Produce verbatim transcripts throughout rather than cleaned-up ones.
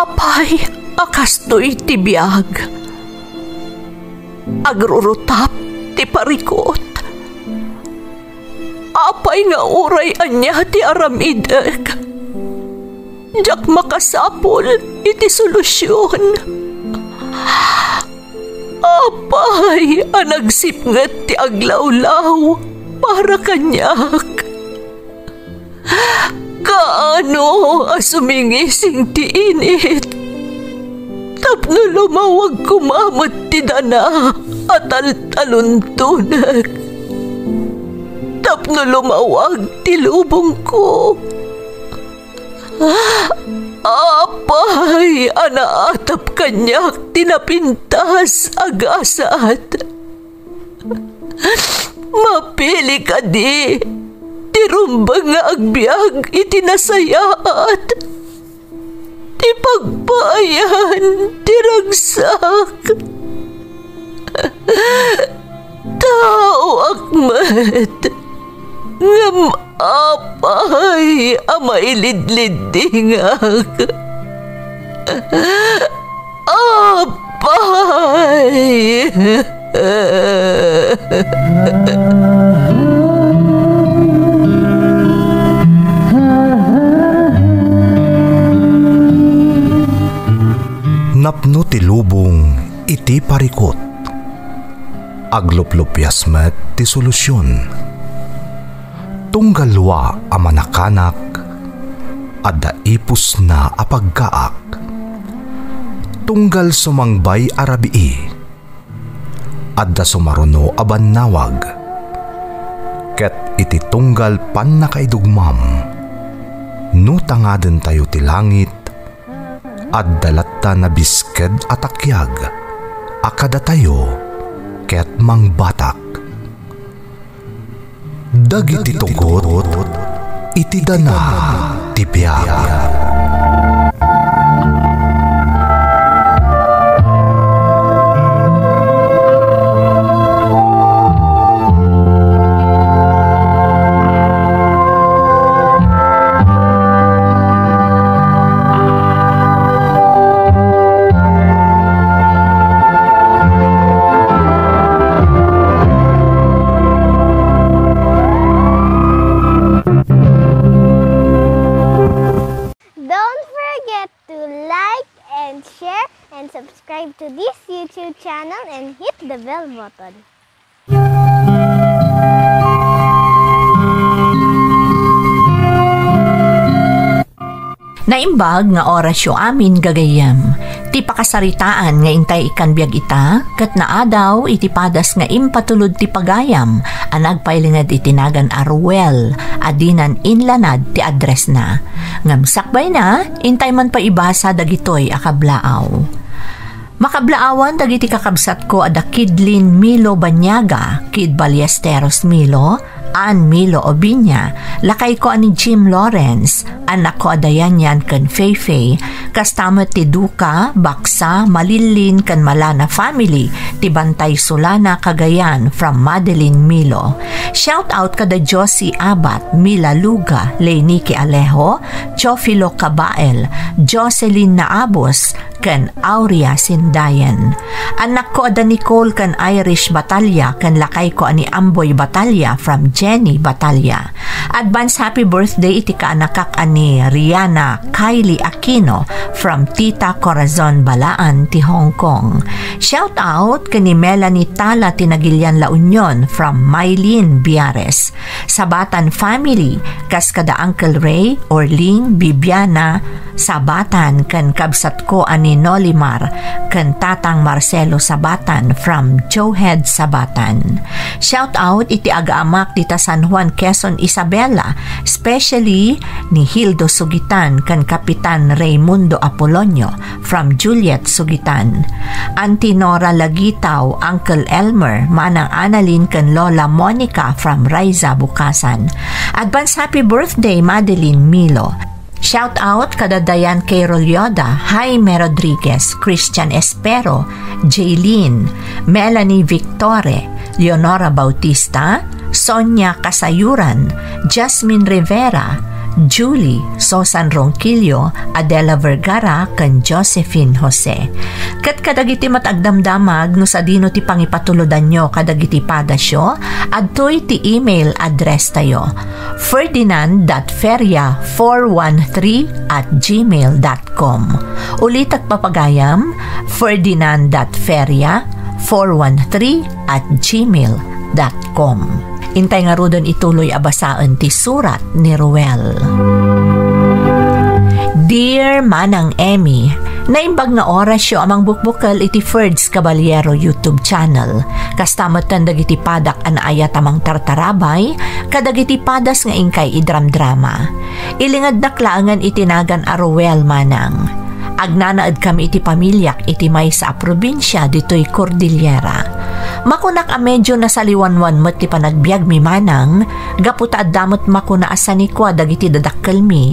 Apay a kastoy ti biag? Agrurutap ti parikut. Apay nga uray ania ti aramidek, diak makasapul iti solusion. Apay a nagsipnget ti aglawlaw para kaniak? Kaano a sumingising ti init tapno lumawag koma met ti dana a taltaluntonek, tapno lumawag ti lubongko? Apay a naatap kaniak ti napintas a gasat? Mapili kadi ti rumbeng nga agbiag iti nasayaat, ti pagpaayan ti ragsak? Taoak met, ngem apay a mailidliddingak? Apay! Napno ti lubong iti parikut. Agluplupias met ti solusion. Tunggal wa a manakanak, adda ipusna a paggaak. Tunggal sumangbay a rabii, adda sumaruno a bannawag. Ket iti tunggal pannakaidugmam, no tangadentayo ti langit, adda latta nabisked a takiag a kadatayo ket mangbatak. Dagiti tugot iti dana ti biag. Don't forget to like and share and subscribe to this YouTube channel and hit the bell button. Naimbag nga orasyo amin, gagayyem. Ti pakasaritaan nga intay ikkan biag ita, ket naadaw iti padas nga impatulod ti pagayam a nagpailinged iti nagan a Ruel a dinan inlanad ti addressna. Ngem sakbayna, intay man pay ibasa dagitoy a kablaaw. Makablaawan dagiti kakabsatko a da Kidlin Milo Baniaga, Kid Ballesteros Milo, Ann Milo Obiña, lakayko a ni Jim Lawrence, annakko a da Yan Yan ken Fei Fei, kasta met ti Duca, Baksa, Malillin ken Malana family, ti Bantay Solana, Cagayan, from Madeline Milo. Shout out kada Josie Abat, Mila Luga, Leinique Alejo, Teofilo Cabael, Jocelyn Naabos, ken Aurea Sindayan. Annakko a da Nicole ken Irish Batalla ken lakayko a ni Amboy Batalla from Jenny Batalla. Advance happy birthday iti kaanakak a ni Rihanna Kylie Aquino from Tita Corazon Balaan ti Hong Kong. Shout out ken ni Melanie Tala ti Nagilian, La Union from Mylene Biares. Sabatan family, kas kada Uncle Ray, Orling, Bibiana Sabatan, ken kabsatko a ni Nolimar, ken Tatang Marcelo Sabatan from Joehead Sabatan. Shout out iti agaamak dita San Juan, Quezon, Isabela, especially ni Hildo Sugitan ken Kapitan Raymundo Apolonio from Juliet Sugitan. Auntie Nora Lagitaw, Uncle Elmer, Manang Annalyn ken Lola Monica from Raiza, Bukasan. Advance happy birthday, Madeline Milo. Shout out kada Diane K. Rolyoda, Jaime Rodriguez, Christian Espero, Jaylene, Melanie Victore, Leonora Bautista, Sonia Kasayuran, Jasmine Rivera, Julie Sosan Ronquillo, Adela Vergara, ken Josephine Jose. Ket kadagiti met agdamdamag no sadino ti pangipatulodanyo kadagiti padasyo, adtoy ti email address tayo, ferdinand dot feria four one three at gmail dot com. Ulitek papagayam, ferdinand dot feria four one three at gmail dot com. Intay ngaruden ituloy a basaen ti surat ni Ruel. Dear Manang Emmy, naimbag nga orasyo a mangbukbukel iti Ferds Caballero YouTube channel. Kasta metten dagiti padak a naayat a mangtartarabay kadagiti padas nga inkay idramdrama. Ilingednak laengen iti nagan a Ruel, Manang. Agnanaedkami iti pamiliak iti maysa a probinsia ditoy Cordillera. Makunak a medio nasaliwanwan met ti panagbiagmi, Manang, gapu ta adda met makuna a sanikua dagiti dadakkelmi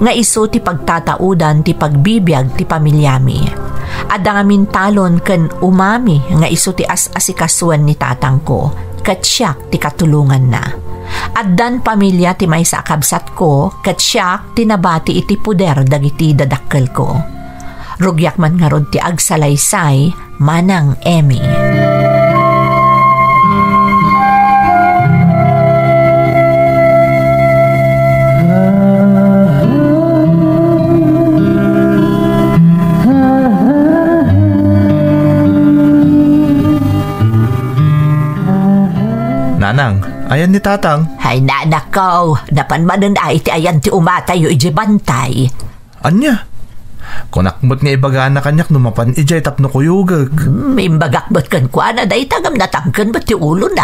nga isu ti pagtataudan ti pagbibiag ti pamiliami. Adda ngamin talon ken umami nga isu ti as-asikasuen ni tatangko, ket siak ti katulonganna. Addan pamilia ti maysa a kabsatko, ket siak ti nabati iti poder dagiti dadakkelko. Rugiak man ngarud ti agsalaysay, Manang Emmy. Nanang, ayan ni Tatang? Ay, nanakko, napan manen a iti ayan ti umatayo iti bantay. Ania? Kunak met nga ibagana kaniak no mapan idiay tapno kuyogek. Hmm, imbagak met kenkuana dayta ngem natangken met ti ulona.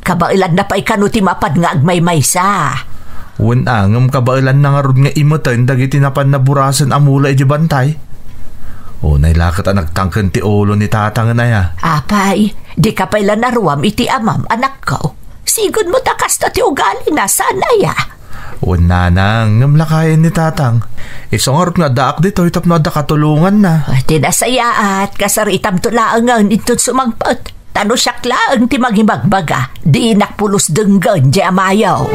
Kabaelanna pay kano ti mapan nga agmaymaysa. Wen a, ngem kabaelanna ngarud nga imeten dagiti napan naburasen a mula iti bantay. Unay la ket a nagtangken ti ulo ni Tatangen aya. Apay, dika pay la naruam iti amam, anakko. Sigud met a kasta ti ugalina, saan aya? Wen, Nanang, ngem lakayen ni Tatang. Isu ngarud nga addaak ditoy tapno adda katulonganna. Ti nasayaat, kasaritamto laengen inton sumangpet. Ta no siak laeng ti mangibagbaga, dinak pulos denggen diay amayo.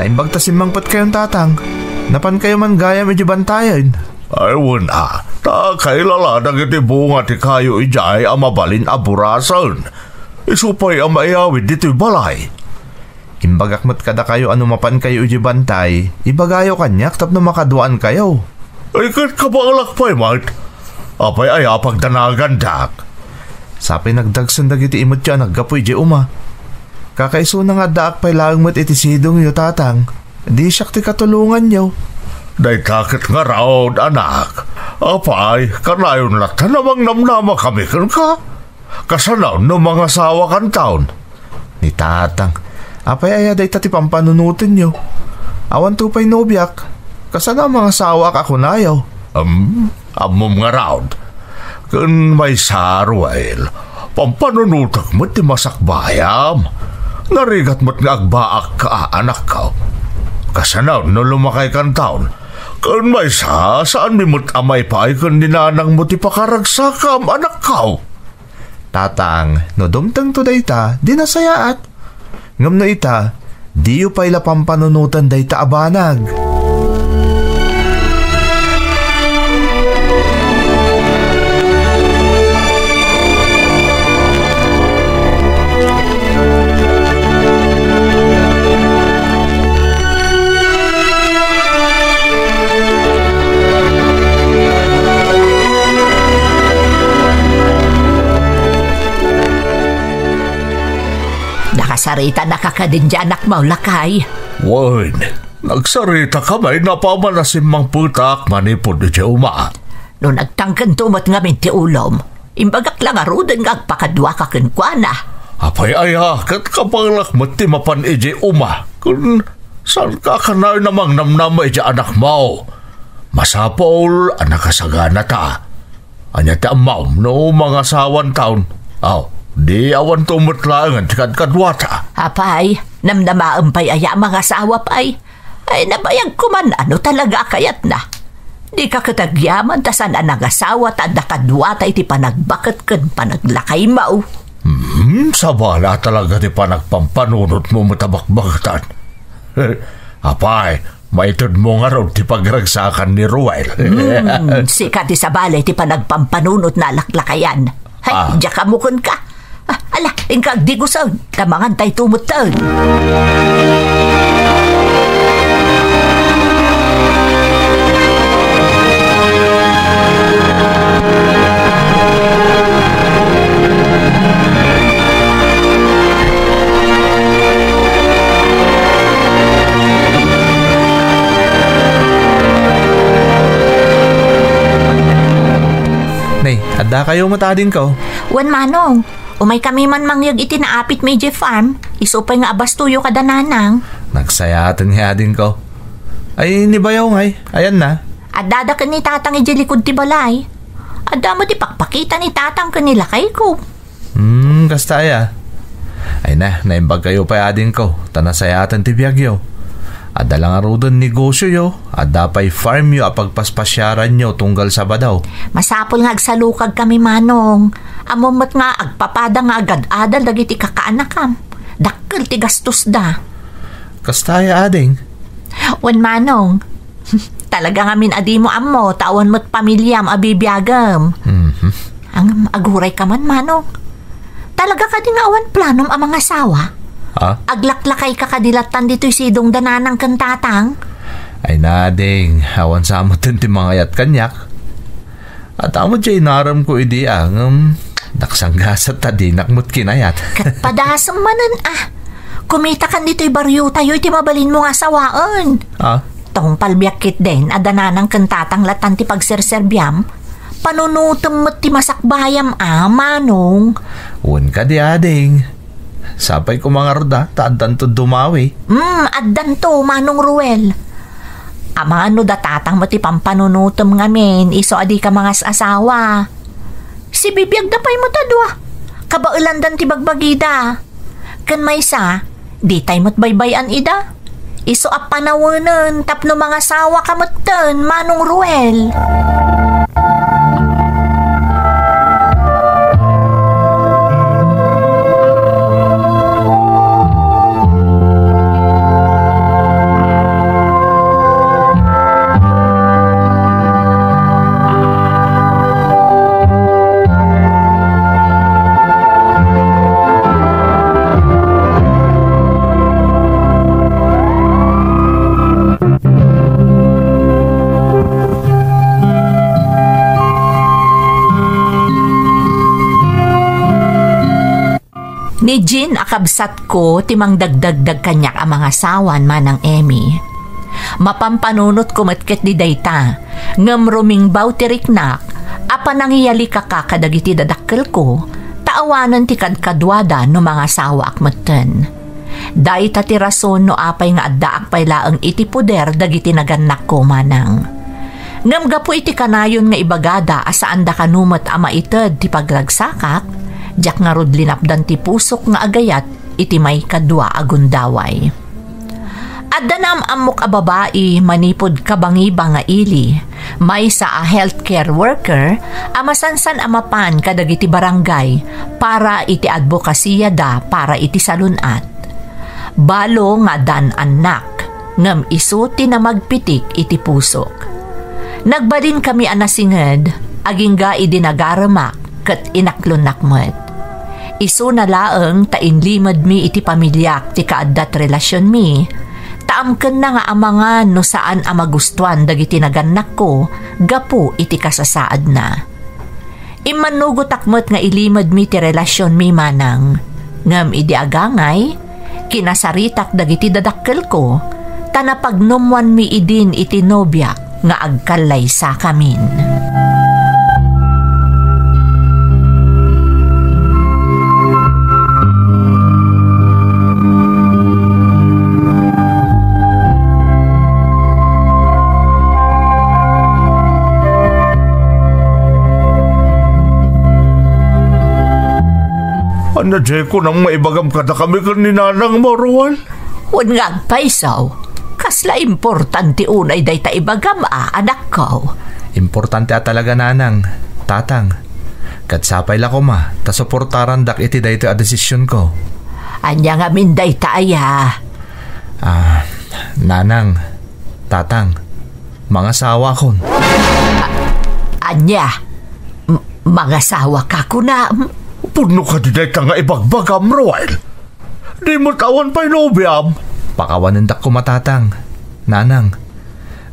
Naimbag ta simmangpetkayon, Tatang. Napankayo man gayam iti bantayen. Ay, wen a, ta kailala dagiti bunga ti kayo idiay a mabalin a burasen. Isu pay a maiyawid ditoy balay. Imbagak met kadakayo a no mapankayo iti bantay, ibagayo kaniak tapno makaduaankayo. Ay, ket kabaelak pay met. Apay aya pagdanagandak? Sapay nagdagsen dagiti imetyo a naggapu idiay uma. Kakaisuna nga addaak pay laeng met iti sidongyo, Tatang. Di siak ti katulonganyo. Dayta ket ngarud, anak. Apay, kanayon latta a mangnamnamakami kenka? Kasano no mangasawakanton? Ni Tatang, apay aya dayta ti pampanunotenyo? Awanto pay nobiak. Kasano a mangasawaak a kunayo? Em, ammom ngarud. Ken maysa, Ruel, pampanunotek met ti masakbayam. Narigat met nga agbaakka, anakko. Kasano no lumakaykanton? Ken maysa, saanmi met a maipaay ken ni nanangmo ti pakaragsakam, anakko? Tatang, no dumtengto dayta, di nasayaat. Ngem no ita, diyo pay la pampanunoten dayta a banag. Nakasaritanaka kadin diay anakmo, lakay? Wen, nagsaritakami apaman a simmangpetak manipud idiay uma. No nagtangkento met ngamin ti ulom, imbagak la ngaruden nga agpakaduaka kenkuana. Apay aya, ket kabaelak met ti mapan idiay uma, ken saanka a kanayon a mangnamnama idiay anakmo. Masapul a nakasaganata. Ania ti ammom no mangasawantaon? Aw, di awanto met laengen ti kadkaduata. Apay, namnamaem pay aya a mangasawa pay? Ay, nabayag koman no talaga a kayatna. Dika ket agyaman ta saan a nangasawa ta adda kaduata iti panagbaket ken panaglakaymo. Hmm, sabali talaga ti panagpampanunotmo met a bakbaketan. Apay, maitedmo ngarud ti pagragsakan ni Ruel. Hmm, sika ti sabali ti panagpampanunotna a laklakayan. Hay, Ah. diak ammokenka. Ah, ala, inka agdigusen, ta mangantayto metten. Nay, addakayo met, adingko? Wen, manong. Umaykami man mangyeg iti naapitmi idiay farm. Isu pay nga abastoyo kada nanang. Nagsayaaten nga, adingko. Ay, ni bayaw ngay. Ayanna. Addada ken ni tatang idiay likud ti balay. Adda met ti pakpakita ni tatang ken ni lakayko. Hmm, kasta aya. Ay na, naimbagkayo pay, adingko, ta nasayaaten ti biagyo. Adda la ngaruden negosioyo, adda pay farmyo a pagpaspasiaranyo tunggal Sabado. Masapul nga agsalukagkami, manong. Ammom met nga agpapada nga agad-adal dagiti kakaanakam. Dakkel ti gastosda. Kasta aya, ading? Wen, manong. Talaga ngamin a dimo ammo, ta awan met pamiliam a bibiagem. Mhm. Ngem agurayka man, manong. Talaga kadi nga awan planom a mangasawa? Ha? Aglaklakayka kadi lattan ditoy sidongda nanang ken tatang? Ay, ading, awan sa met ti mangayat kaniak. Adda met diay inaremko idi, ngem nagsanggasat ta dinak met kinayat. Ket padasem manen, a. Kumitakan ditoy bariotayo iti mabalinmo nga asawaen. Ah? Tungpal biag ketdin, adda nanang ken tatang lattan ti pagserserbiam. Panunotem met ti masakbayam, a, manong. Wen kadi, ading. Sapay koma ngarud, a, ta addanto dumawi. Hmm, addanto, Manong Ruel. Amangan no da tatang met ti pampanunotem ngamin, isu a dika mangas-asawa. Sibibiagda pay met a dua. Kabaelandan ti bagbagida. Ken maysa, ditay met baybay-an ida. Isu a panawenen tapno mangasawaka metten, Manong Ruel. Ni Jean a kabsatko ti mangdagdagdag kaniak a mangasawan, Manang Emmy. Mapampanunotko met ketdi dayta, ngem rumingbaw ti riknak a panangiyalikaka kadagiti dadakkelko, ta awanen ti kadkaduada no mangasawaak metten. Dayta ti rason no apay nga addaak pay laeng iti poder dagiti nagannakko, Manang. Ngem gapu iti kanayon nga ibagada a saanda kano met a maited ti pagragsakak, diak ngarud linapdan ti pusok nga agayat iti maikadua a gundaway. Adda naam-ammok a babai manipud Kabangiba nga ili, maysa a healthcare worker a masansan a mapan kadagiti barangay para iti adbokasiyada para iti salun-at. Balo nga adan annak, ngem isu ti namagpitik iti pusok. Nagbalinkami a nasinged, agingga idi nagaremak ket inaklonnak met. Isuna laeng ta inlimedmi iti pamiliak ti kaaddat relasionmi, ta amkenna nga amangan no saan a magustuan dagiti nagannakko gapu iti kasasaadna. Immannugotak met nga ilimedmi ti relasionmi, Manang. Ngem idi agangay, kinasaritak dagiti dadakkelko, ta napagnumoanmi idin iti nobiak nga agkallaysakamin. Ania diay kunam nga ibagam kadakami ken ni nanangmo, Ruel? Wen nga agpayso, kasla importante unay dayta ibagam a, anakko? Importante a talaga, nanang, tatang. Ket sapay la koma ta suportarandak iti daytoy a desisionko. Ania ngamin dayta aya? Ah, nanang, tatang, mangasawakon. A-, ania? M-, mangasawaka, kunam? Pudno kadi dayta nga ibagbagam, Ruel? Di met awan pay nobiam? Pakawanendak koma, tatang, nanang.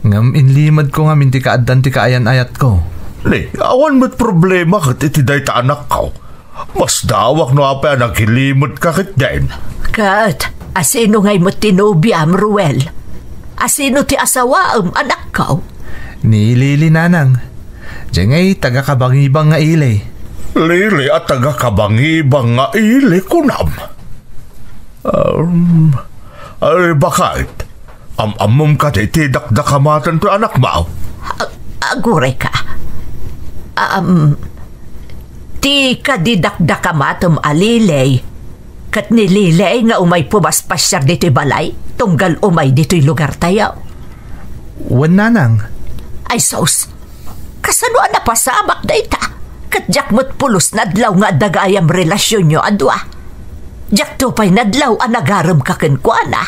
Ngem inlimedko ngamin ti kaaddan ti kaayan-ayatko. Ni, awan met problema ket iti dayta, anakko. Masdaawak no apay a nagilimedka ketdin. Ket asino ngay met ti nobiam, Ruel? Asino ti asawaem, anakko? Ni Lily, nanang. Diay ngay taga-Kabangibang nga ili. Lily a taga-Kabangibang nga ili, kunam? Um, ay, bakit? Am-ammom kadi ti dakdakamaten ti anakmo? Ag-, agurayka. Am, ti kadi dakdakamatem a Lily, ket ni Lily nga umay pumaspasiar ditoy balay, tunggal umay ditoy lugartayo. Wen, nanang. Ay sus, kasano a napasamak dayta? Ket diak met pulos nadlaw nga adda gayam relasionyo a dua. Diakto pay nadlaw a nagaremka kenkuana.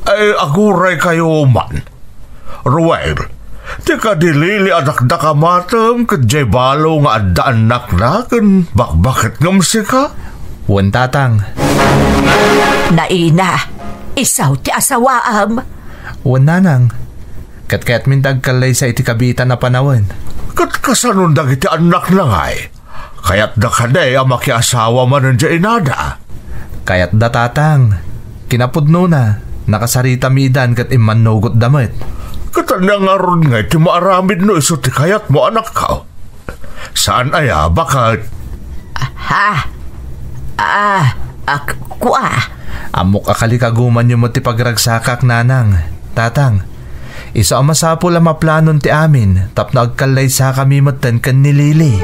Ay, aguraykayo man. Ruel, ti kadi Lily a dakdakamatem ket diay balo nga adda annakna ken bakbaket ngem sika? Wen, tatang. Naina, isu ti asawaem. Wen, nanang. Ket kayatmin ti agkallaysa iti kabiitan a panawen. Ket kasanon dagiti annakna ngay? Kayatda kadi a makiasawa manen diay inada? Kayatda, tatang. Kinapudnona, nakasaritami idan ket immannugotda met. Ket ania ngarud ngay ti maaramid no isu ti kayatmo, anakko? Saan aya, baket? Ha? Ah, ak-, kua? Ammok a kalikagumanyo met ti pagragsakak, nanang, tatang. Isu a masapul a maplanon ti amin tapno agkallaysakami metten ken ni Lily.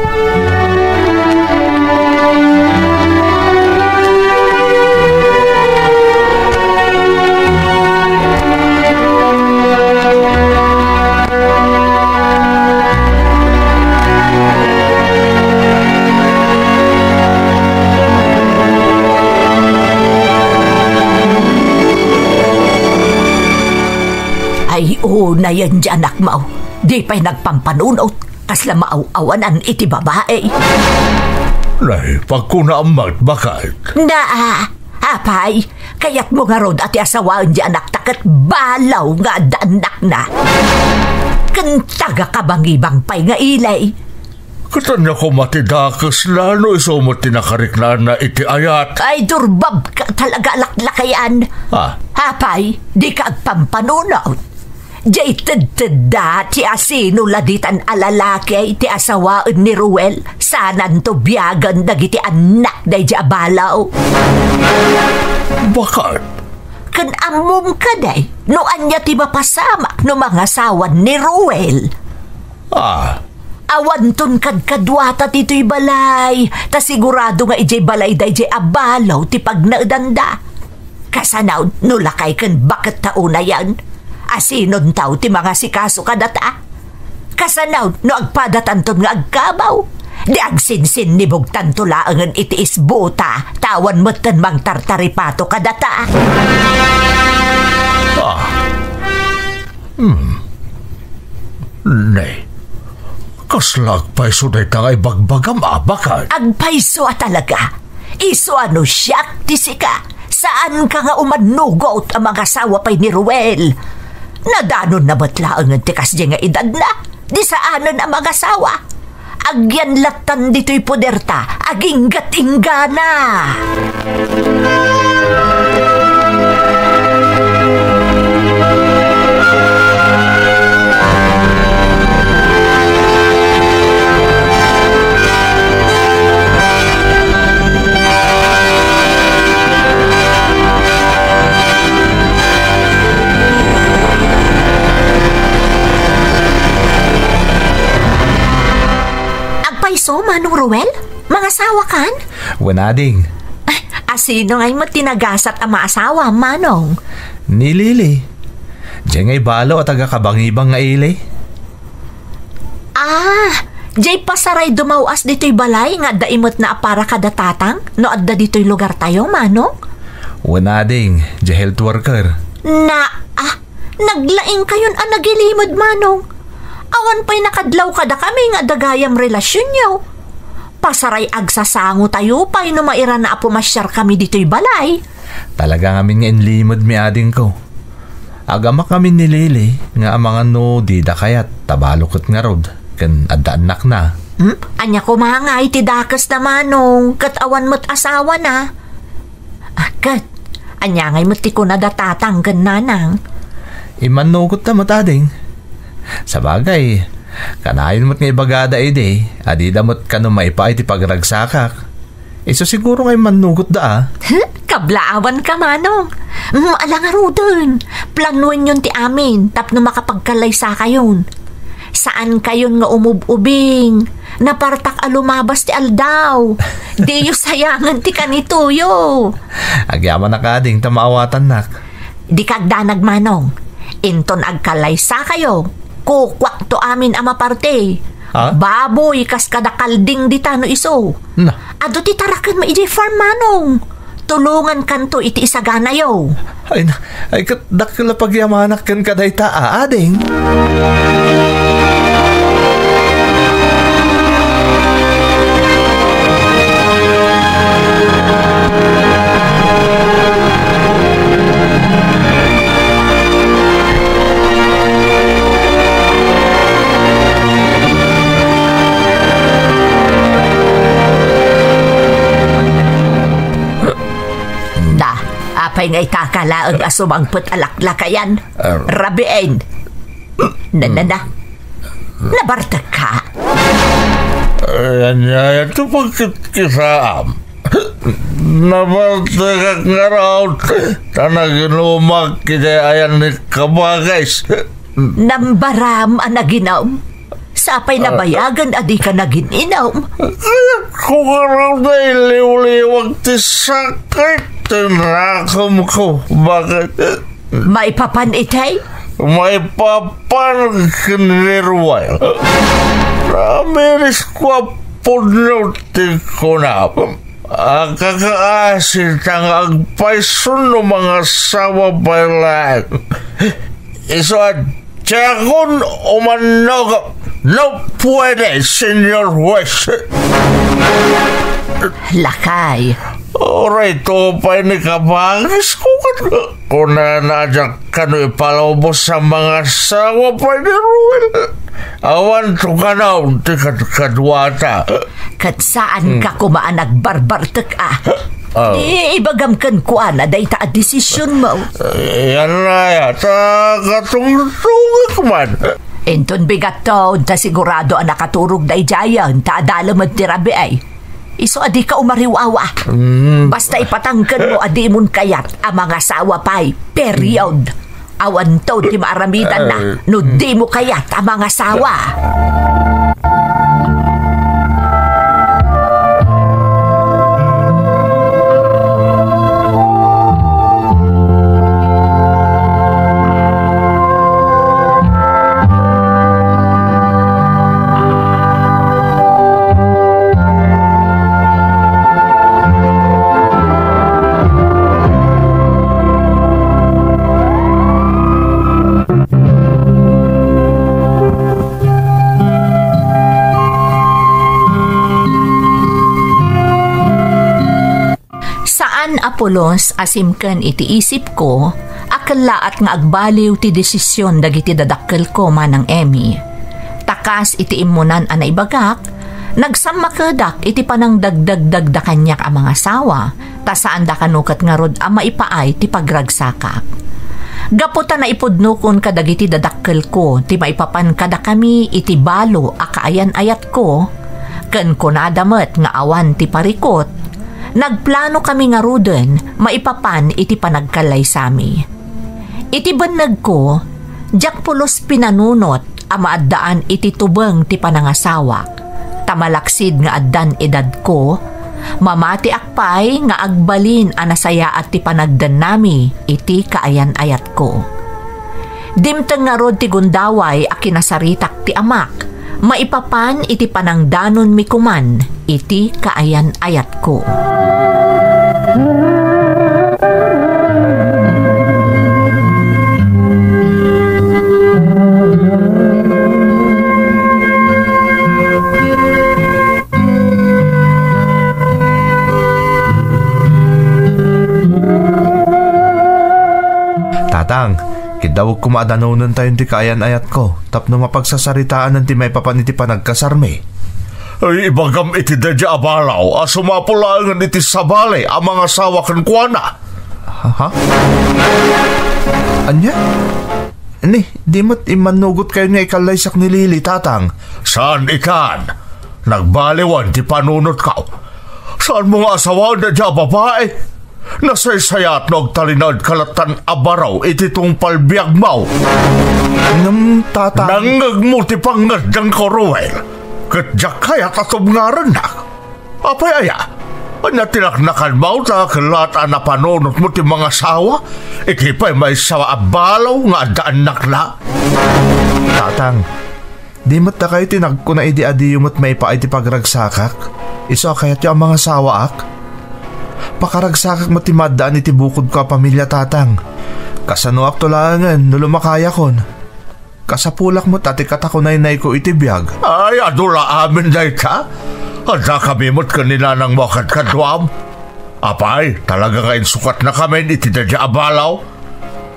Ay, unayen ti anakmo. Di pay nagpampanunot. Kasla maaw-awanan iti babai. Nay, pagkunaam met, baket. Na, apay, kayatmo ngarud a ti asawaen ti anakta ket balo nga adda annakna. Ken taga-Kabangibang pay nga ili. Ket ania koma ti dakesla no isu met ti nakariknaanna iti ayat? Ay, durbabka talaga a laklakayan. Ah. Apay, dika agpampanunot. Diay tedtedda ti asino la ditan a lalaki ti asawaen ni Ruel, sananto biagen dagiti annak daydi a balo. Baket? Ken ammom kadi no ania ti mapasamak no mangasawan ni Ruel? Ah. Awanton kadkaduata ditoy balay, ta sigurado nga idiay balay daydiay a balo ti pagnaedanda. Kasano no lakay ken baket ta unayen? Asinonto ti mangasikaso kadata? Kasano no agpadatanton nga agkabaw? Di agsinsinnibugtanto laengen iti isbuta, ta awan metten mangtartaripato kadata. Ah. Hmm. Ne, kasla agpayso dayta nga ibagbagam a, baket? Agpayso a talaga. Isu a no siak ti sika, saanka nga umannugot a mangasawa pay ni Ruel. Nadanonna met laengen ti kasdiay nga edadna, di saanen a mangasawa. Agyan lattan ditoy poderta, aginggat inggana. Agpayso, Manong Ruel? Mangasawakan? Wen, ading. Ah, Sino ngay met ti nagasat a maasawa, Manong? Ni Lily. Diay ngay balo a taga-Kabangibang nga ili. Ah, diay pasaray dumaw-as ditoy balay nga adda imetna a para kada tatang no adda ditoy lugartayo, Manong? Wen, ading, diay health worker. Na, ah, naglaingkayon a nagilimed, Manong. Awan pay nakadlaw kadakami nga adda gayam relasionyo. Pasaray agsasangotayo pay no mairana a pumasiarkami ditoy balay. Talaga ngamin nga inlimedmi, adingko. Agamak ngamin ni Lily nga amangan no dida kayat ta balo ket ngarud ken adda annakna. Hmm? Ania koma ngay ti dakesna, Manong, ket awan met asawana? Ah, ket, ania ngay met ti kuna da tatang ken nanang? Immannugotta met, ading. Sabagay, kanayon met nga ibagada idi a dida met kano maipaay ti pagragsakak. Isu siguro nga immannugotda, a. Huh? Kablaawanka, Manong. Mm, ala ngaruden. Planuenyon ti amin tapno makapagkallaysakayon. Saankayon nga umub-ubing. Napartak a lumabas ti aldaw. Diyo sayangen ti kanitoyo. Agyamanak, ading, ta maawatannak. Dika agdanag, Manong. Inton agkallaysakayo, kukuakto amin a maparti. Ha? Baboy kas kada kalding dita no isu. Na. Adu ti tarakenmi idiay farm, Manong. Tulongankanto iti isaganayo. Ay na, ay ket dakkel a pagyamanak kenka dayta, a, ading. Da, apay nga ita ka laeng a sumangpet a laklakayan? Ah. Rabiin. Na, na, na. Nabartekka? Ay, ania ti pagkitkisaam? Nabartekak ngarud, ta naginumak iti ayan ni Kabagis. Nambaram a naginum? Sapay nabayagen a dika nagin-inum. Kayatko ngarud a iliwliwag ti sakit ti nakemko. Bakit? Maipapan itay? Maipapan ken ni Ruel. Namirisko a pudno ti kunam. Akakaasi ta nga agpayso no mangasawa pay laeng. Isu a diakon umannok no puede, Señor Huwes. Lakay. Uray to pay ni Kabagis ko ket kunana a diak kano ipalubos a mangasawa pay ni Ruel. Awanto kano ti kadkaduata. Ket saanka koma a nagbarbartek a. Ah. Di ibagam kenkuana dayta a desisionmo. Yan na ya, ta katungtungek man. Inton bigatto, ta sigurado a nakaturog daydiayen, ta adda lamet ti rabii. Isu a dika umariwawa. Mm. Basta ipatangkenmo a dimon kayat a mangasawa pay. Period. Awanto ti maaramidanna no dimo kayat a mangasawa. Saan a pulos a simken iti isipko a kellaat nga agbaliw ti desisyon dagiti dadakkelko, Manang Emmy. Ta kas iti immunan a naibagak, nagsammakedak iti panangdagdagdagda kaniak a mangasawa, ta saanda kano ket ngarud a maipaay ti pagragsakak. Gapu ta naipudnokon kadagiti dadakkelko ti maipapan kadakami iti balo a kaayan-ayatko, ken kunada met nga awan ti parikut, nagplanokami ngaruden maipapan iti panagkallaysami. Iti bennegko, diak pulos pinanunot a maaddaan iti tubeng ti panangasawak, ta malaksid nga addan edadko, Mamatiak pay nga agbalin a nasayaat ti panagdannami iti kaayan-ayatko. Dimteng ngarud ti gundaway a kinasaritak ti amak, maipapan iti panangdanonmi koman iti kaayan-ayatko. Tatang, kiddawek koma a danonentayon ti kaayan-ayatko tapno mapagsasaritaen ti maipapan iti panagkasarmi. Ay, ibagam iti daydiay a balaw a sumapul laengen iti sabali a mangasawa kenkuana. Ha? Ania? Ni, di met immannugotkayon nga ikallaysak ni Lily, Tatang? Saan itan? Nagbaliwan ti panunotko. Saanmo nga asawaen daydiay a babai? Nasaysayaat no agtalinaedka lattan a baro iti tungpal biagmo. Ngem, Tatang. Nangngegmo ti pangngeddengko, Ruel. Ket diak kayat a tubngarennak. Apay aya? Ania ti naknakanmo ta kellat a napanunotmo ti mangasawa? Iti pay maysa a balaw nga adda annakna? Tatang, di met dakayo ti nagkuna idi adiyo met maipaay ti pagragsakak? Isu a kayatyo a mangasawaak? Pakaragsakak met ti maaddaan iti bukodko a pamilia, Tatang. Kasanoakto laengen no lumakayakon? Kasapulak met a ti katakunaynayko iti biag. Ay, adu la amin dayta. Addakami met ken ni nanangmo a kadkaduam. Apay, talaga nga insukatnakamin iti daydiay a balaw?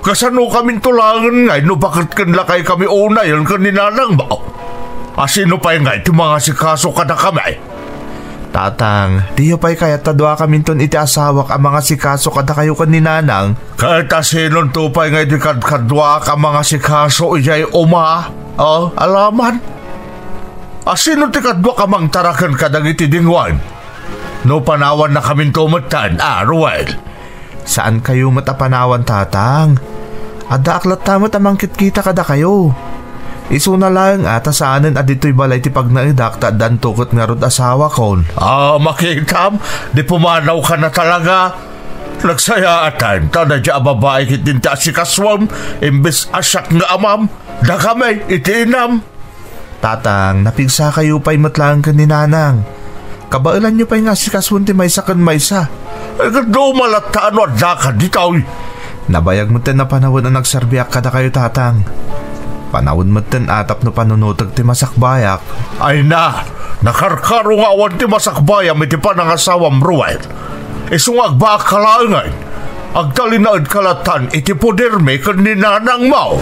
Kasanokaminto laengen ngay no baket ken lakaykami unayen ken ni nanangmo? A sino pay ngay ti mangasikaso kadakami? Tatang, diyo pay kayat ta duakaminton iti asawak a mangasikaso kadakayo ken ni nanang? Ket a sinonto pay ngay ti kadkaduak a mangasikaso idiay uma? O, alaman? A sino ti kaduak a mangtaraken kadagiti dingwen? No panawannakaminto metten, a, Ruel? Saankayo met a panawan, Tatang. Addaak latta met a mangkitkita kadakayo. Isuna laeng a ta saanen a ditoy balay ti pagnaedak ta addanto ket ngarud asawakon. A, makitam, di pumanawka na talaga. Nagsayaatan ta daydiay a babai ket dinta asikasuem, imbes a siak nga amam, dakami iti inam. Tatang, napigsakayo pay met laeng ken ni Nanang. Kabaelanyo pay nga asikasuen ti maysa ken maysa. Ay, ket dumalatta no addaka ditoy. Nabayag metten a panawen a nagserbiak kadakayo, Tatang. Panawen metten a tapno panunotek ti masakbayak. Ay na, nakarkaro nga awan ti masakbayam iti panangasawam, Ruel. Isu nga agbaakka laengen, agtalinaedka lattan iti podermi ken ni nanangmo.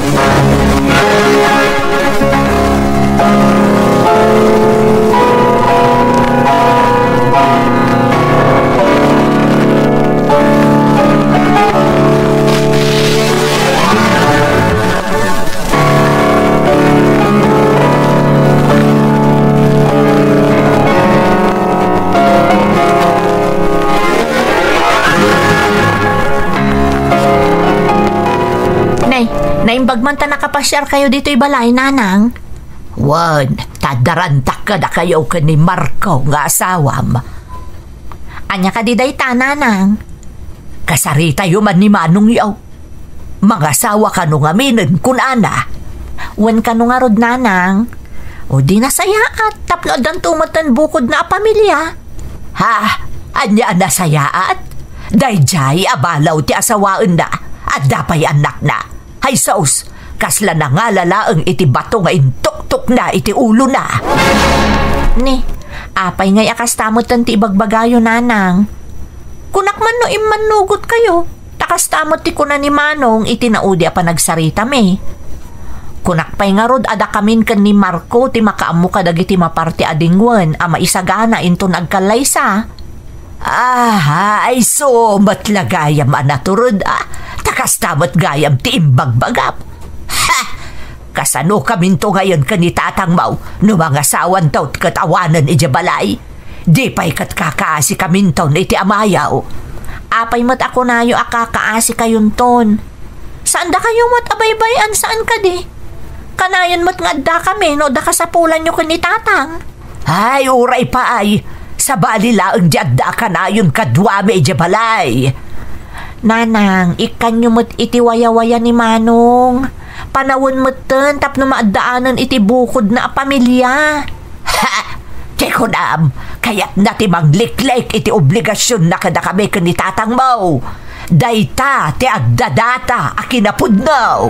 Nay, naimbag man ta nakapasiarkayo ditoy balay, Nanang? Wen, ta adda rantak kadakayo ken ni Marco nga asawam. Ania kadi dayta, Nanang? Kasaritayo man ni manongyo. Mangasawa kano ngaminen, kunana. Wen kano ngarud, Nanang. O di nasayaat, tapno addanto metten bukodna a pamilia. Ha? Ania a nasayaat? Daydiay a balaw ti asawaenna. Adda pay annakna. Hay sus, kasla nangala laeng iti bato nga intuktukna iti ulona. Ni, apay ngay a kasta metten ti ibagbagayo, Nanang? Kunak man no immannugotkayo, ta kasta met ti kuna ni Manong iti naudi a panagsaritami. Kunak pay ngarud a dakamin ken ni Marco ti makaammo kadagiti maparti a dingwen a maisagana inton agkallaysa. Aha, ay su met la gayam a natured, a, ta kasta met gayam ti imbagbagam. Ha! Kasanokaminto ngayon ken ni tatangmo no mangasawanto ket awanen idiay balay? Di pay ket kakaasikaminton iti amayo. Apay met a kunayo a kakaasikayonton? Saan dakayo met a baybay-an, saan kadi? Kanayon met nga addakami no adda kasapulanyo ken ni tatang. Ay, uray pay. Sabali laeng ti adda a kanayon kaduami idiay balay. Nanang, ikkanyo met iti wayawaya ni Manong. Panawen metten tapno maaddaanen iti bukodna a pamilia. Ha! Ti kunam, kayatna ti mangliklik iti obligasionna kadakami ken ni tatangmo. Dayta ti adda data a kinapudno.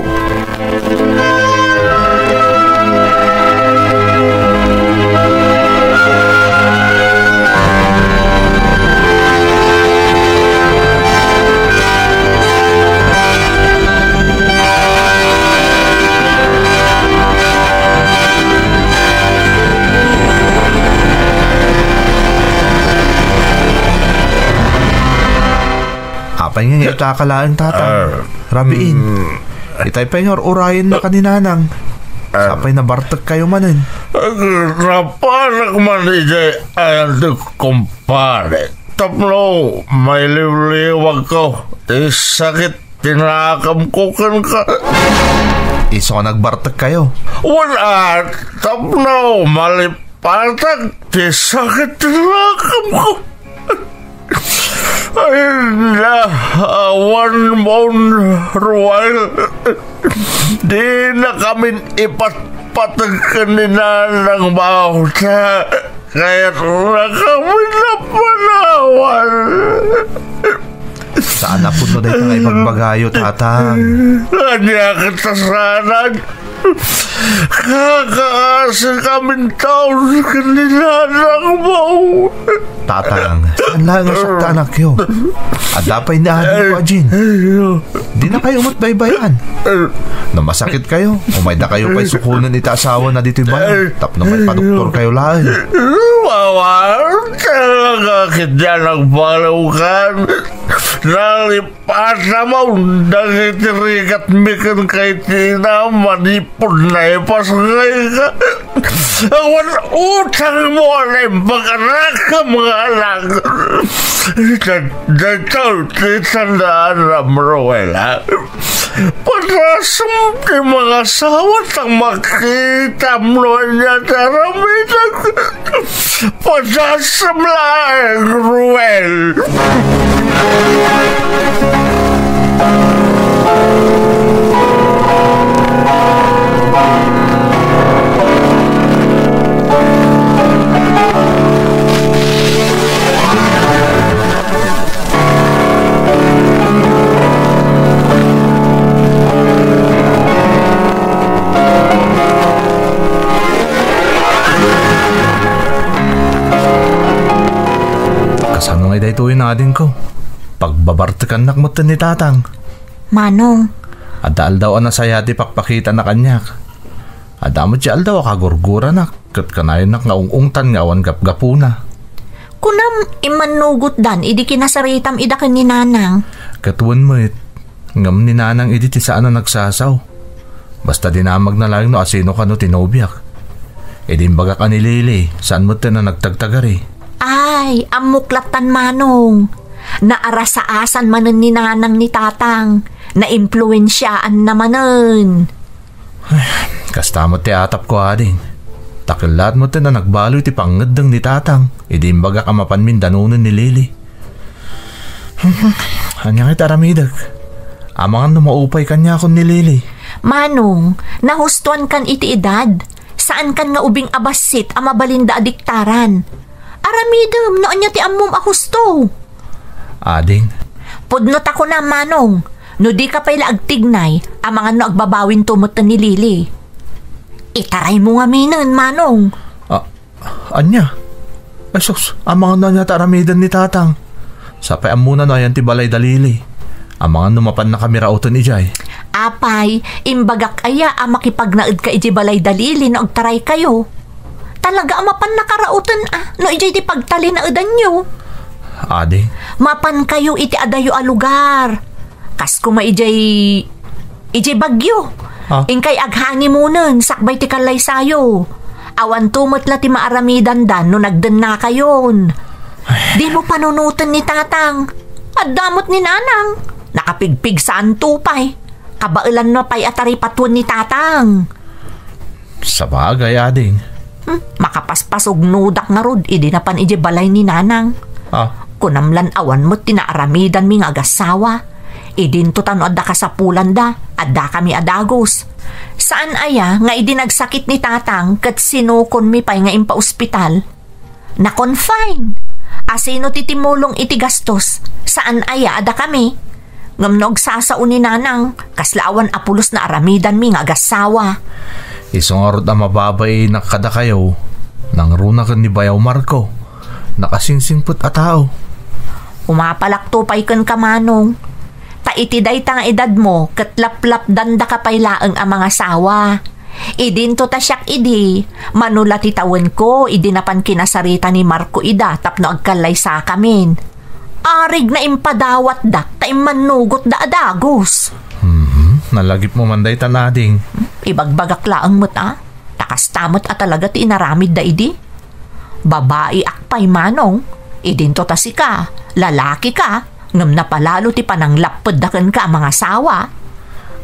Apay nga itaka laeng, tatang? Ah. Rabiin. Mm. Itay pay nga ur-urayenna ken ni nanang. Ah. Sapay nabartek kayo manen. Napanak man idiay ayan ti kumpare. Tapno mailiwliwagko ti sakit ti nakemko kenka. Isu a nagbartek kayo? Wen a, tapno malipatak ti sakit ti nakemko. Ay, na, awan mon, Ruel. Dinakamin ipatpateg ken ni nanang mo ta kayatnakamin a panawan. Saan a pudno dayta nga ibagbagayo, tatang. Ania ket ta saanan? Kakaasikamin taon ken ni nanang mo. Tatang, saan laeng a sakta anakyo? Adda pay ni adingko a Jean. Dinakayo met baybay-an. No masakit kayo, umayda kayo pay sukonen iti asawana ditoy balay tapno maipadoktor kayo laeng. Wawa, talaga ket diay nagbaliwkan. Nalip- Pasamon dagiti rigatmi ken kaytina manipud naipasngayka. Awan utangmo a naimbag a nakam nga anak. Daytoy ti sandaanam, Ruela. Padasem ti mangasawa ta makitam no ania ti aramidek. Padasem laeng, Ruel. Kasano ngay daytoy, adingko? Pagbabartekannak metten ni tatang. Manong. Adda aldaw a nasayaat ti pakpakitana kaniak. Adda met ti aldaw a kagurguranak, ket kanayannak nga ung-ungtan nga awan gapgapuna. Kunam, immannugotdan idi kinasaritam ida ken ni nanang. Ket wen met, ngem ni nanang idi ti saan a nagsasaw. Basta dinamagna laeng no asino kano ti nobiak. Idi imbagak a ni Lily, saan metten a nagtagtagari. Ay, ammok lattan, Manong. Naarasaasan manen ni nanang ni tatang. Naimpluensiaanna manen. Ay, kasta met ti atapko, ading. Ta kellaat metten a nagbaloy ti pangngeddeng ni tatang idi imbagak a mapanmin danonen ni Lily. Ania ngay ti aramidek? Amangan no maupay kaniakon ni Lily. Manong, nahustoankan iti edad. Saankan nga ubing a bassit a mabalinda a diktaran. Aramidem no ania ti ammom a husto. Ading. Pudno ta kunam, Manong. No dika pay la agtignay, amangan no agbabawinto metten ni Lily. Itaraymo ngaminen, Manong. Ah, Ania? Ay sus, amangan no ania ti aramiden ni tatang. Sapay ammona no ayan ti balay da Lily. Amangan no mapannakami rauten idiay. Apay, imbagak aya a makipagnaedka idiay balay da Lily no agtaraykayo? Talaga a mapannaka rauten a no idiay ti pagtalinaedanyo. Adi? Mapankayo iti adayo a lugar. Kas koma idiay Idiay Baguio. Ah. Inkay aghangimonen sakbay ti kallaysayo. Awanto met la ti maaramidanda no nagdennakayon. Ay. Dimo panunoten ni tatang. Adda met ni nanang. Nakapigpigsaanto pay. Kabaelanna pay a taripatuen ni tatang. Sabagay, ading. Hmm, makapaspasugnodak ngarud idi napan idiay balay ni Nanang. Ah. Kunam lan awan met ti naaramidanmi nga agassawa. Idinto ta no adda kasapulanda, addakami a dagus. Saan aya nga idi nagsakit ni Tatang ket sinukonmi pay nga impaospital? Na-confine. Asino ti timulong iti gastos? Saan aya a dakami? Ngem no agsasao ni Nanang, kasla awan a pulos naaramidanmi nga agassawa. Isu ngarud a mababainak kadakayo, nangruna ken ni Bayaw Marco. Nakasingsingpet a tao. Umapalakto pay kenka, Manong. Ta iti dayta nga edadmo, ket laplapdandaka pay laeng a mangasawa. Idinto ta siak idi, mano la ti tawenko idi napan kinasarita ni Marco ida tapno agkallaysakamin. Arigna impadawatdak ta immannugotda a dagus. Mhm. Nalagipmo man daytan, ading. Ibagbagak laeng met, a. Ta kasta met a talaga ti inaramidda idi. Babaiak pay, Manong. Idinto ta sika, lalakika, ngem napalalo ti pananglappedda kenka a mangasawa.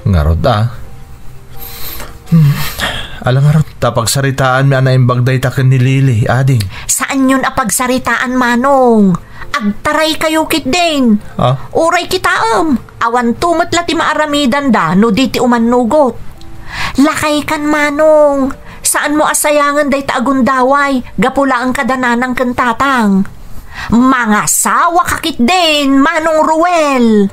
Ngarud, a. Hmm. Ala ngarud, ta pagsaritaanmi a naimbag dayta ken ni Lily, ading. Saanyon a pagsaritaan, Manong. Agtaraykayo ketdin. Ah? Uray kitaem. Awanto met la ti maaramidanda no di ti umannugot. Lakaykan, Manong. Saanmo a sayangen dayta a gundaway gapu laeng kada Nanang ken Tatang. Mangasawaka ketdin, Manong Ruel!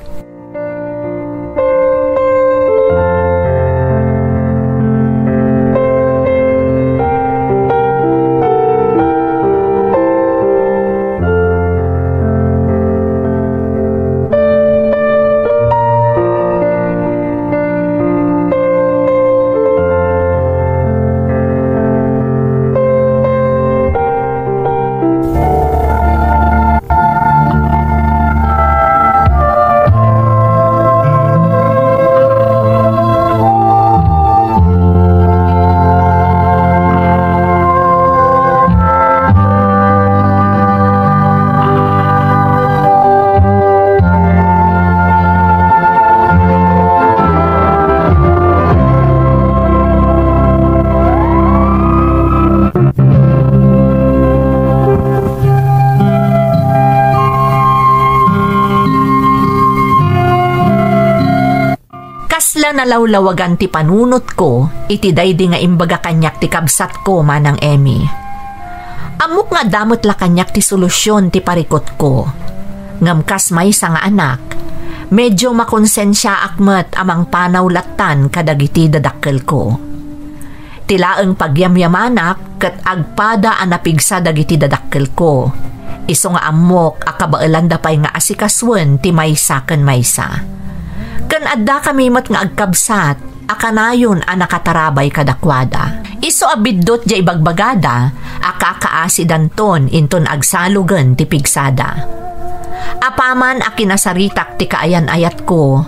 Kasla nalawlawagan ti panunotko iti daydi nga imbaga kaniak ti kabsatko, Manang Emmy. Ammok nga adda met la kaniak ti solusyon ti parikutko. Ngem kas maysa nga anak, medyo makonsensiaak met a mangpanaw lattan kadagiti dadakkelko. Ti laeng pagyamyamanak ket agpada a napigsa dagiti dadakkelko. Isu nga ammok a kabaelanda pay nga asikasuen ti maysa ken maysa. Ken addakami met nga agkabsat a kanayon a nakatarabay kadakuada. Isu a biddut diay ibagbagada a kakaasidanton inton agsalogen ti pigsada. Apaman a kinasaritak ti kaayan-ayatko,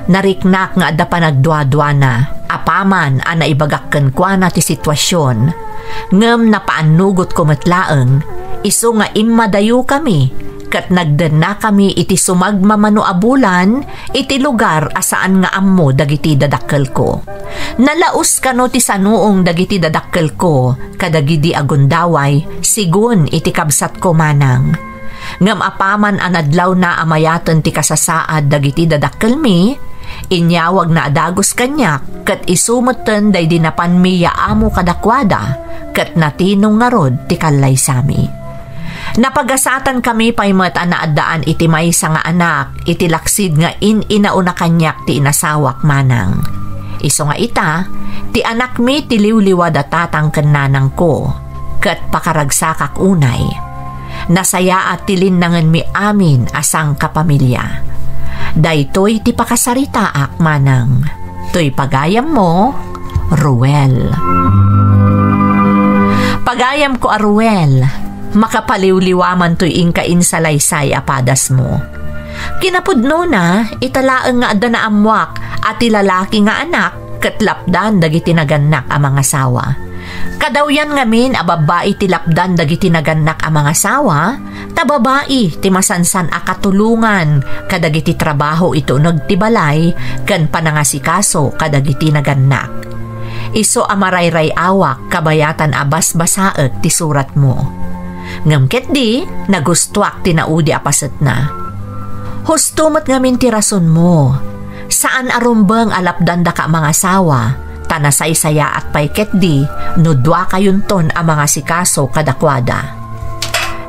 nariknak nga adda panagduaduana apaman a naibagak kenkuana ti situasion, ngem napaannugotko met laeng, isu nga immadayokami ket nagdennakami iti sumagmamano a bulan iti lugar a saan nga ammo dagiti dadakkelko. Nalaus kano ti sanuong dagiti dadakkelko kadagidi a gundaway, sigun iti kabsatko manang. Ngem apaman a nadlawna a mayaten ti kasasaad dagiti dadakkelmi, inyawagna a dagus kaniak ket isu metten daydi napanmi ya amo kadakuada ket natinong ngarud ti kallaysami. Napagasatankami pay met a naaddaan iti maysa nga anak iti laksid nga in-inauna kaniak ti inasawak manang. Isu nga ita, ti anakmi ti liwliwa da tatang ken nanangko, ket pakaragsakak unay. Nasayaat ti linnangenmi amin a sangkapamilya. Daytoy ti pakasaritaak manang. Toy pagayammo, Ruel. Pagayamko a Ruel, makapaliwliwa man toy inka insalaysay a padasmo. Kinapudnona, ita laeng nga adda naammoak a ti lalaki nga anak ket lapdan dagiti nagannak a mangasawa. Kadawyan ngamin a babbai ti lapdan dagiti nagannak a mangasawa, ta babai ti masansan a katulongan kadagiti trabaho iti uneg ti balay ken panangasikaso kadagiti nagannak. Isu a marayray-awak kabayatan a basbasaek ti suratmo. Ngem ketdi, nagustoak ti naudi a pasetna. Husto met ngamin ti rasonmo. Saan a rumbeng a lapdandaka a mangasawa, ta nasaysayaat pay ketdi no duakayonton a mangasikaso kadakuada.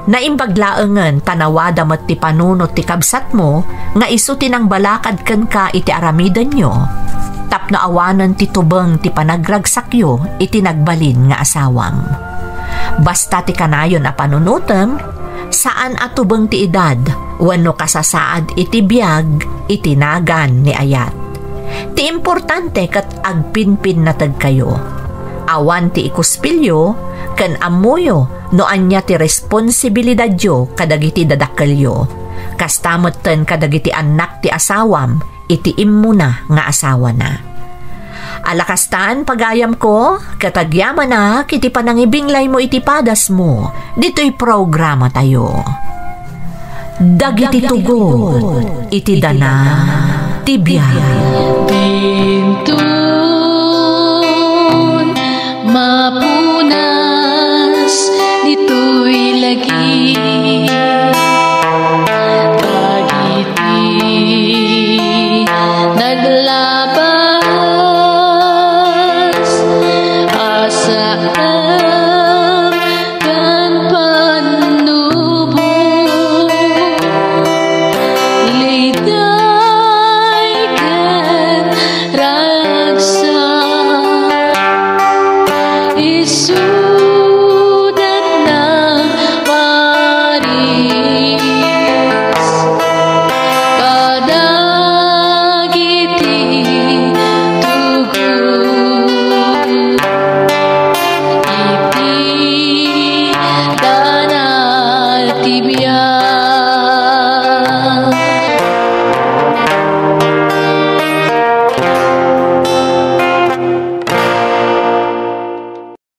Naimbag laengen ta nawada met ti panunot ti kabsatmo nga isu ti nangbalakad kenka iti aramidenyo, tapno awanen ti tubeng ti panagragsakyo iti nagbalin nga asawam. Basta ti kanayon a panunotem, saan a tubeng ti edad wenno kasasaad iti biag iti nagan ni ayat. Ti importante ket agpinpinnategkayo. Awan ti ikuspilyo ken ammoyo no ania ti responsibilidadyo kadagiti dadakkelyo. Kasta metten kadagiti annak ti asawam iti immuna nga asawana. Ala kastan, pagayamko, ket agyamanak iti panangibinglaymo iti padasmo ditoy programatayo. Dagiti tugot iti dana ti biag. Dinton mapunas ditoy lagi.